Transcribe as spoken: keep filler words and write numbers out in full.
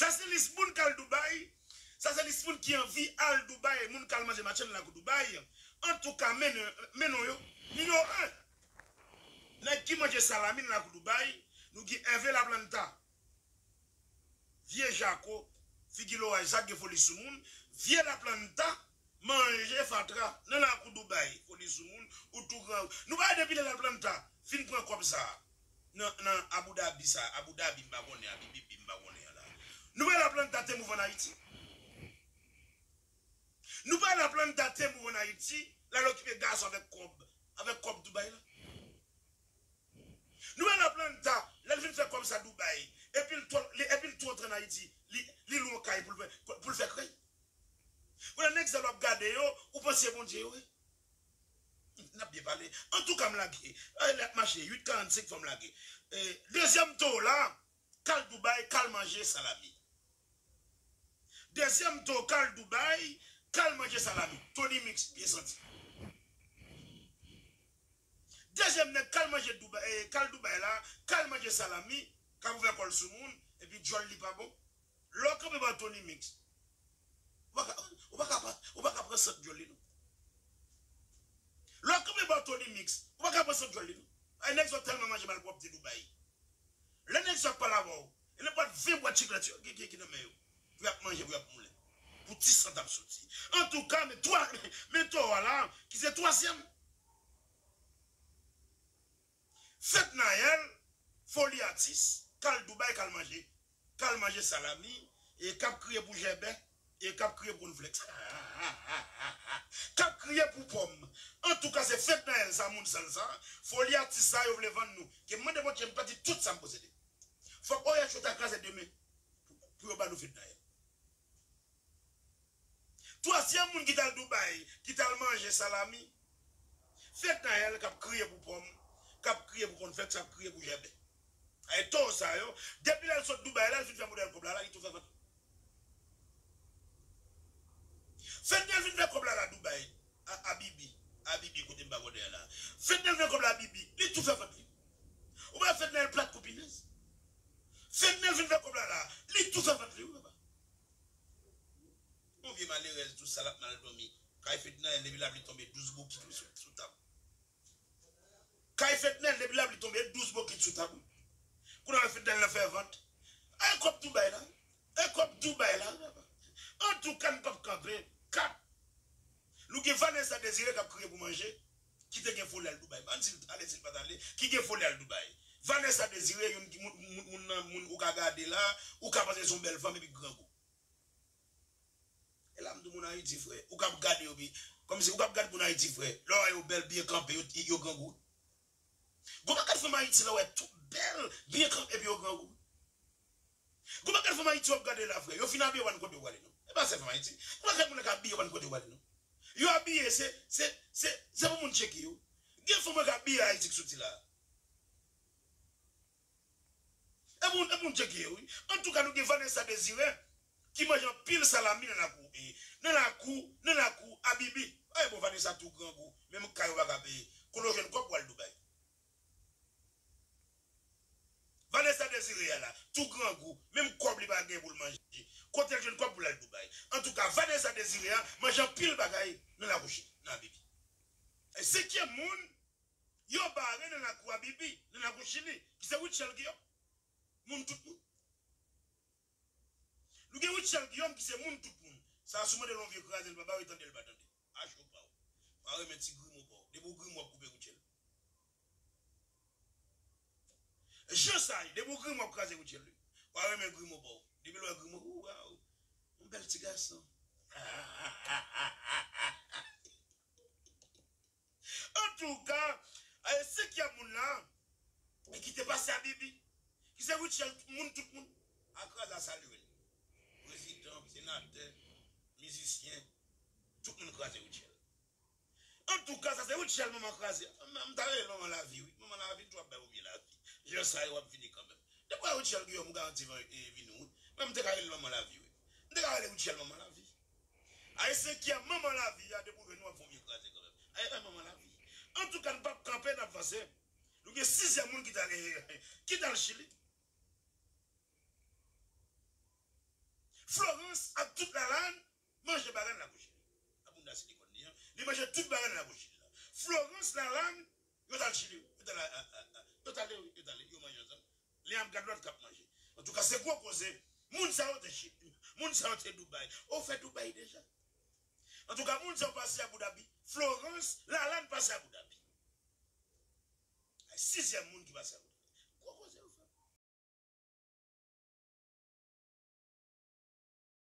Sa se lis moun k al Dubai. Sa se lis moun ki anvi al Dubai, moun k al manje match nan lakou Dubai. Antouka, men non, men non yo. Nimewo en. Nèg ki manje salami nan lakou Dubai, nou gen Hervé Laplanta. Vye jako, figi loray sa gen foli sou moun. Vye Laplanta, manje fatra nan lakou Dubai, foli sou moun, ou tou gran. Nou pa wè depi lè Laplanta fin pran kòb sa a nan, nan Abu Dhabi sa, Abu Dhabi m pa konnen, Abibibi m pa konnen an la. Nou pa wè Laplanta te move ann Ayiti. Nou pa wè Laplanta te move ann Ayiti, l al okipe gason avèk kòb, avèk kòb Dubai la. Nou wè Laplanta, lè l fin fè kòb sa Dubai, epi l tou, li, epi l tou antre ann Ayiti, li, li lwe yon kay pou l fè, pou l fè krèy. Kounye a nèg sa w ap gade yo, ou panse Bondye yo ye? N ap byen pale. Antouka, m lage. Eh, lè ap mache, uit karannsenk fò m lage. Eh, dezyèm towo la, k al Dubai, k al manje salami. Dezyèm towo k al Dubai, k al manje salami. Tony Mix, byen santi. Dezyèm nèg k al manje Dubai, eh, k al Dubai la, k al manje salami, k ap ouvè kò l sou moun, epi djòl li pa bon. Lè w kanpe ba Tony Mix, ou pa ka, ou pa ka, ou pa ka pran sant djòl li, non. Lè w kanpe ba Tony Mix, ou pa ka pran sant djòl li, non. Ay, nèg sa yo tèlman manje malpwòpte Dubai. Lè nèg sa yo ap pale avè w, e nenpòt ven bwat chiklèt yo ki, ki, ki nan men yo. Pou y ap manje, pou y ap moulen. Pou ti sant ap soti. Antouka, men twa, men towo a la, ki se twazyèm. Fèt Nayèl, foli atis, k al Dubai, k al manje. K al manje salami, e k ap kriye pou jèbè, e k ap kriye pou kònflèks. K ap kriye pou pòm. Antouka, se fèt Nayèl sa, moun sal sa, foli atis sa, yo vle vann nou. Ke m mande Bondye, m pèdi tout sa m posede. Fòk O H yo ta kraze demen pou, pou yo ba nou fèt Nayèl. Twazyèm moun ki t al Dubai, ki t al manje salami, fèt Nayèl k ap kriye pou pòm, k ap kriye pou kònflèks, k ap kriye pou jèbè. Ay, towo sa yo, depi lè l sot Dubai la, l fin fè modèl kòb la, la, li tou fè vant li. Fèt Nayèl fin fè kòb la, la, Dubai, a, Abibi, Abibi, kote m pa konnen an la. Fèt Nayèl fè kòb la, Abibi, li tou fè vant li. Ou pa fèt Nayèl plat kou pinèz. Fèt Nayèl fin fè kòb la, la, li tou fè vant li, wi, papa. Yon vye malerèz tou sa l ap mal dòmi. Kay fèt Nayèl depi lapli tonbe douz bokit wi sou, sou tab. Kay fèt Nayèl depi lapli tonbe douz bokit sou tab wi. Kounye a fèt Nayèl nan fè vant. Ay kòb Dubai la. Ay kòb Dubai la. Antouka n p ap kanpe. Kat. Nou gen Vanessa Désiré k ap kriye pou manje. Ki te gen foli al Dubai. M pa di si l t ale, si l pa t ale. Ki gen foli al Dubai. Vanessa Désiré, youn ki moun, moun, moun nan moun ou ka gade la, ou ka panse se yon bèl fanm epi grangou. E la m di w moun Ayiti, frè. Ou k ap gade yo, pi, kòmsi ou k ap gade moun Ayiti, frè. Lè w wè yo bèl, byen kanpe, yo, yo grangou. Gon pakèt fanm Ayiti la, w wè tou bèl, byen kanpe, epi yo grangou. Gon pakèt fanm Ayiti w ap gade la, frè. Yo fin abiye, w pa konn kote yo prale, non. E pa sèl fanm Ayiti. Gon pakèt moun nan k abiye, w pa konn kote yo prale, non. Yo abiye, se, se, se, se pou moun tcheke yo. Gen fanm k abiye Ayiti k soti la. E pou, e pou n tcheke yo, wi. Antouka, nou gen Vanessa Désiré, ki manje anpil salami nan lakou, e, nan lakou, nan lakou Abibi. Ay, bon, Vanessa tou grangou, menm kay ou pa ka peye. Kote w jwenn kòb pou al Dubai? Vanessa Désiré a la, tou grangou, menm kòb li pa gen pou l manje. Kote l jwenn kòb pou l al Dubai? Antouka, Vanessa Désiré a manje anpil bagay nan lakou Chili, nan Abibi. E senkyèm moun, yo bare nan lakou Abibi, nan lakou Chili, ki se Rutshelle Guillaume. Moun tout moun. Nou gen Rutshelle Guillaume ki se moun tout moun. Sa sou mande l yon vye kraze, l pa bare, tande l pa tande. Achte w pa w. Pa renmen ti grimo pa w. Depi w grimo w ap koupe Rutshelle. Jan sa ye, depi w grimo w ap kraze Rutshelle wi. Pa renmen grimo pa w. Depi l wè grimo, ou waw. Yon bèl ti gason. Antouka, e, senkyèm moun la, e ki te pase Abibi, ki se Rutshelle, moun tout moun, a kraze a salye l. Prezidan, senatè, mizisyen, tout moun kraze Rutshelle. Antouka, sa se Rutshelle manman kraze. M, m ta rele l manman lavi, wi. Manman lavi, tou ap bay ou vye lavi. Jan sa yo ap vini kanmenm. Depi w wè Rutshelle Guillaume, ou garanti van, e, vini, wi. Mwen, m te ka rele l manman lavi, wi. M te ka rele Rutshelle manman lavi. Ayisyen ki a manman lavi a, depi w jwenn nou ap fè yon vye kraze kanmenm. Ay, ay, manman lavi. Antouka, n p ap kanpe, n ap vanse. Nou gen sizyèm moun ki t al, ki t al Chili. Florence ak tout Lalann manje bagay nan lakou Chili. Ak bounda silikòn li an, li manje tout bagay nan lakou Chili la. Florence, Lalann, yo t al Chili wi. Yo t al, a, a, a, yo t ale wi, yo t ale, yo manje ansanm. Li ap gad lòt k ap manje. Antouka, se gwo koze. Moun sa yo te Chili. Moun sa yo te Dubai. Ou fè Dubai deja. Antouka, moun sa yo pase Abu Dhabi. Florence, Lalann pase Abu Dhabi. Ay, sizyèm moun ki pase Abu Dhabi. Gwo koze yo fè.